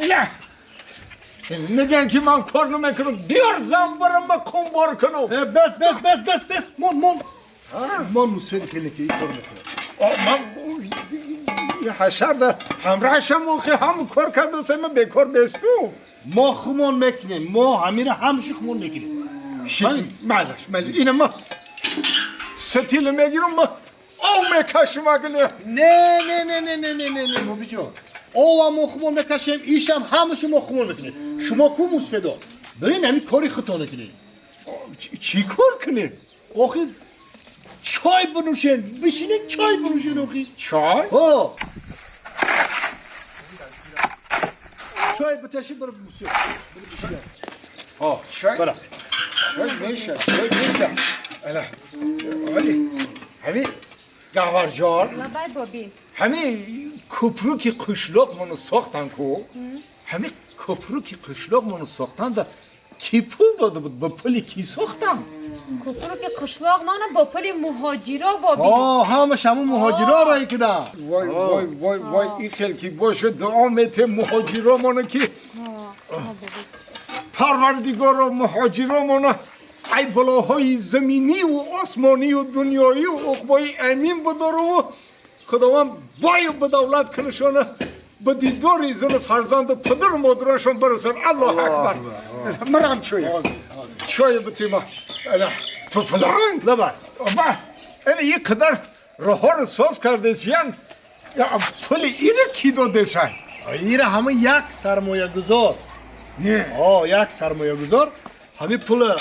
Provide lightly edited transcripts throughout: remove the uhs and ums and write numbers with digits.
نه میگن که من کار نمیکنم بیار زن برم من کن بار کنم. بس بس بس بس بس مون مون مون مسفید خیلی که این کار میکنم. من حشر ده همراهشم که هم کار کرده سه من بیکار بستم. ما خمون میکنیم، ما همین همش خمون میکنیم. معلش معلش اینه ما ستیل میگیرم ما او میکشم اگله. نه نه نه نه نه نه نه نه بابی جان، او هم خمون میکشیم، ایشم همش ما خمون میکنیم. شما کو مسفدا برین همین کاری خودتون کنین. چی کار کنیم؟ آخه چای بنوشین، بشینین چای بنوشین. آخه چای؟ ها چای بتشین برو بوسه. ها چای برو. چای میشه، چای میشه. الا ولی همین گهور جان، لبای بابی، همین کپروکی قشلاق منو ساختن کو، همین کپروکی قشلاق منو ساختن دا کی پول داده بود؟ با پولی کی ساختن؟ کپروکی قشلاق منو با پول مهاجرا بابی. ها همش همون مهاجرا رای کدن. وای وای وای وای این خیلی باشه دعا میته مهاجرا منو که پروردگار و مهاجرا منو ای بلاهای زمینی و آسمانی و دنیایی و عقبای امین بداره و خداوند بای به دولت کنشانه به دیدار زن فرزند پدر و مادرشان برسن. الله اکبر. مرم چای چای بتیما تو پلنگ لبای با این یه قدر راه رو ساز کرده سیان پول اینو کی داده سن؟ ایره همه یک سرمایه گذار. نه آه یک سرمایه گذار همه پول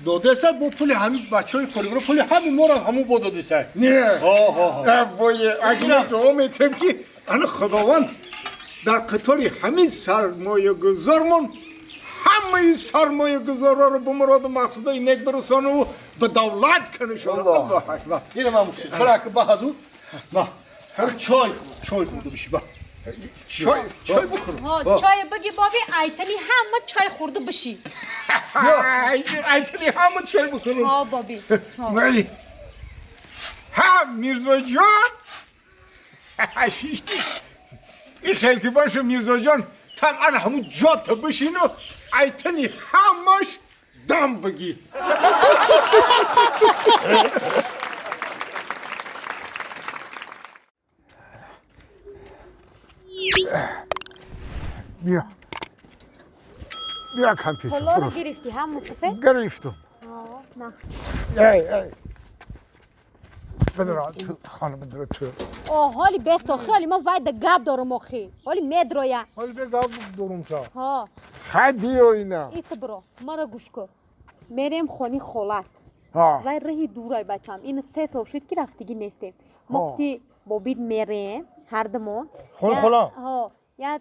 داده سن، با پول همه بچه های کارگر پول همه ما را همون با داده سن. نه آه آه وای اگه دعا میتم که انا خداوند در قطار همین سرمایه گذارمون همه سرمایه گذارا رو به مراد مقصدای نیک برسانه و به دولت کنشون. الله اکبر. اینه من موسیقی برای که با حضور ما چای چای خورده بشی با چای چای بخورم. ها چای بگی بابی ایتنی همه چای خورده بشی. ایتنی همه چای بخورم. ها بابی. ولی ها میرزا جان شیشتی این خیلی که باشه میرزا جان طبعا همون جا تا بشین و ایتنی همش دم بگی. بیا بیا کامپیوتر. پولا رو گرفتی هم مصطفی؟ گرفتم. نه ای ای بدرا تو خانم بدرا تو. آه حالی بس تو خیلی ما باید گپ دارم آخی. حالی مدرویا. حالی به گپ دارم شا. ها خیلی بیا اینا. ایس برو ما رو گوش کن. میریم خونی خالت. ها. وای رهی دورای بچم. این 3 سال شد که رفتگی نیستیم. مفتی بابید میریم هر دمون. خون خلا. ها یا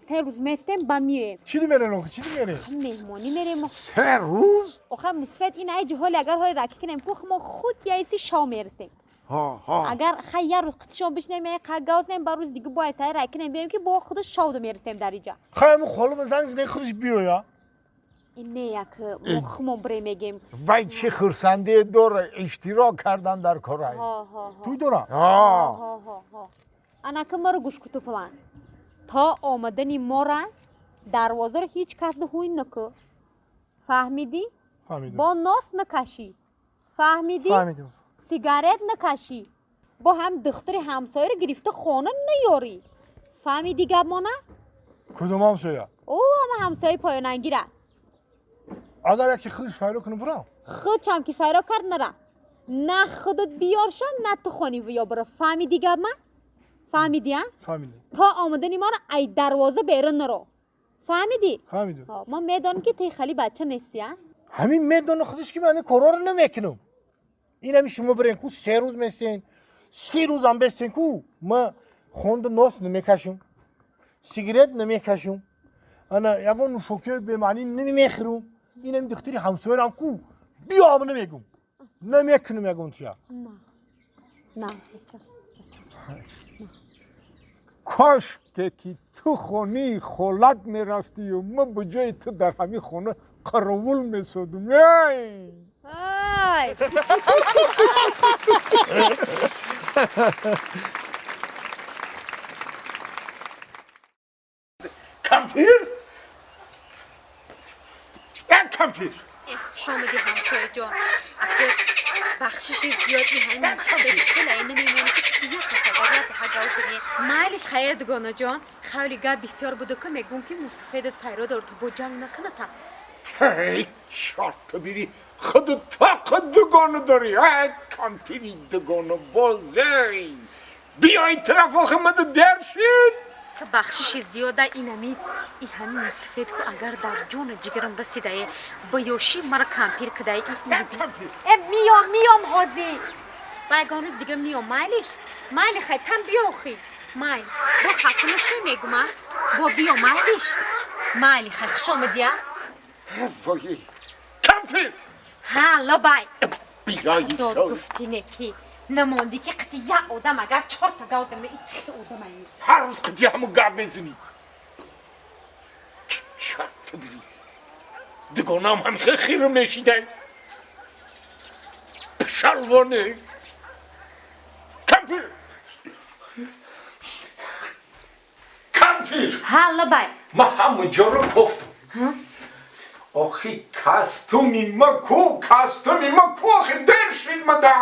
3 روز میستیم با میایم. چی دی میرن آخه؟ چی دی میرن؟ مهمانی میریم. 3 روز؟ آخه مصفت این ای جهال اگر های رکی کنیم کوخ ما خود یا ایسی شاو میرسیم. ها ها. اگر خی یه روز خودشون بشنیم یه قاز نیم بر روز دیگه با سعی رکی کنیم بیایم که با خود شاو میرسیم در اینجا. خیلی مو خالم زنگ زده خودش بیا یا. این نه یک ما خمون بری میگیم. وای چه خرسنده داره اشتراک کردن در کارای. ها ها ها. توی داره. ها ها ها ها. انا که مرا گوش کتو پلان. تا آمدنی ما را دروازه رو هیچ کس هوی نکو. فهمیدی؟ فهمیدم. با ناس نکشی. فهمیدی؟ فهمیدم. سیگارت نکشی. با هم دختر همسایه رو گرفته خانه نیاری. فهمیدی گپ ما نه؟ کدوم همسایه؟ او هم همسایه پایانگیره. اگر یکی خودش فرار کنه برام. خودش هم که فرار کرد نره. نه خودت بیارشن نه تو خانی و یا برو. فهمیدی گپ ما؟ فهمیدی ها؟ فهمیدم. تا آمدنی ما رو ای دروازه بیرون نرو. فهمیدی؟ فهمیدم. ما میدانم که تی خیلی بچه نیستی ها؟ همین میدونه خودش که من همین کارا رو نمیکنم. این همین شما برین کو 3 روز میستین، 3 روز هم بستین کو ما خوند ناس نمیکشم، سیگارت نمیکشم، انا یگون نوشوکی به معنی نمیخورم. این هم دختری همسایه هم کو بیا هم نمیگم نمیکنم یگون چیا. نه نه بچه. کاش که تو خونی خالت میرفتی و من به جای تو در همین خونه قراول میسودم. ای ای Кампир? Э, кампир! Э, хуш омадӣ, ҳамсоя ҷон. Ака, бахшиши зиёд, и ҳамин мусофир хеле намемонӣ, ки тия касагария даҳа гав зане. Майлиш, хая, дугона ҷон, хавли гап бисёр буда, ки мегӯм, ки мусофирдат файро дор, ту бо ҷанг накуната. Ҳей, шорт бибири, худу тоқ дугона дорӣ, ҳай, кампири дугона бозей. Биёй тараф, охи мада дер шид. Та бахшиши зиёда, инами и ҳамин мусофир ку, агар дар ҷону ҷигарам расидае, ба ёшӣ мара кампир кидае. Э, миём, миём ҳозир. Ба ягон рӯз дига миём, майлиш? Майли, хай, там биёхи. Майл. Бо хафа нашӯй, мегума. Бо биё, майлиш? Майли, хай, хуш омадия. Вой, кампир! Ҳа, лабай. Биёй. Дод гуфтӣ, не ки намондӣ, ки қити як одам агар чорта гав заме, и чӣ одамаи? Ҳар рӯз қити ҳаму гап мезанӣ. Шарт бири. Дугонаам ҳам хира мешидай. Пшалвоне. Кампир! Кампир! Ҳа, лабай. Ман ҳама ҷоро кофтам. Охи, костюми ма ку, костюми ма ку, охи дер шид мада.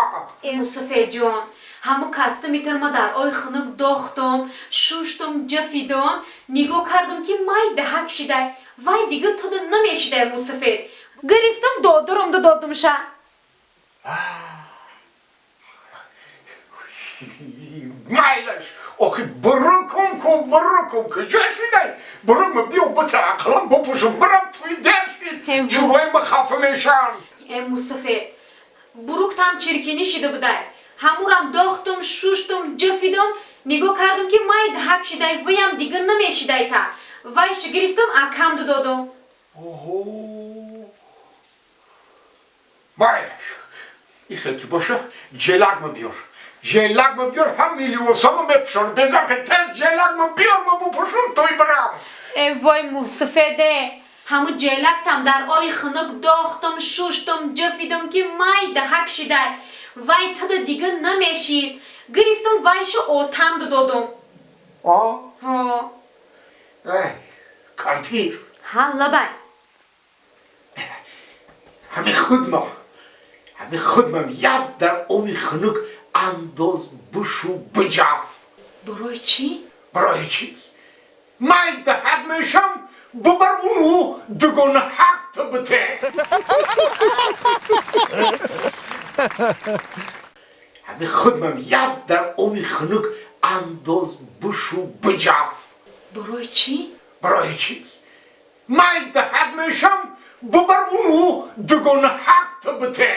Э, мусофирҷон, ҳаму костюмитон ма дар ои хунук дохтум, шуштум, ҷафидум, нигоҳ кардум, ки май даҳак шидай, вай дига туда намешидай, мусофир. Гирифтум, додурумду додумша. Майлаш, охи бурукум ку, бурукум куҷо шидай? Бурук ма биё бита ақлам бупӯшум, бирам туи дер шид. Чӯрои ма хафа мешан. Э, мусофир, буруктам чиркинӣ шида будай. Ҳамурам дохтум, шуштум, ҷафидум, нигоҳ кардум, ки май даҳак шидай, ваям дига намешидай та. Вайша гирифтум, акамду додум. Оҳо. Майлаш. Ихел ки боша, ҷелак ма биёр. Ҷелак ма биёр, ҳам миллионсамо мепӯшонам. Безор ки тез ҷелак ма биёр, ма бупӯшам, туй бирам. Э, вой, мусофеде, ҳаму ҷелактам дар ои хунук дохтум, шуштум, ҷафидум, ки май даҳак шидай. Вай тада дига намешид. Гирифтум, вайша отамду додум. А? Ҳо. Эй, кампир. Ҳа, лабай. Ҳамин худ ма. Ҳамин худ ма як дар оби хунук андоз, бушу, биҷаф. Барои чӣ? Барои чӣ? Май даҳак мешам, бубар уну дугона ҳақ ту бите. Ҳамин худ ма як дар оби хунук андоз, бушу, биҷаф. Барои чӣ? Барои чӣ? Май даҳак мешам, бубар уну дугона ҳақ ту бите.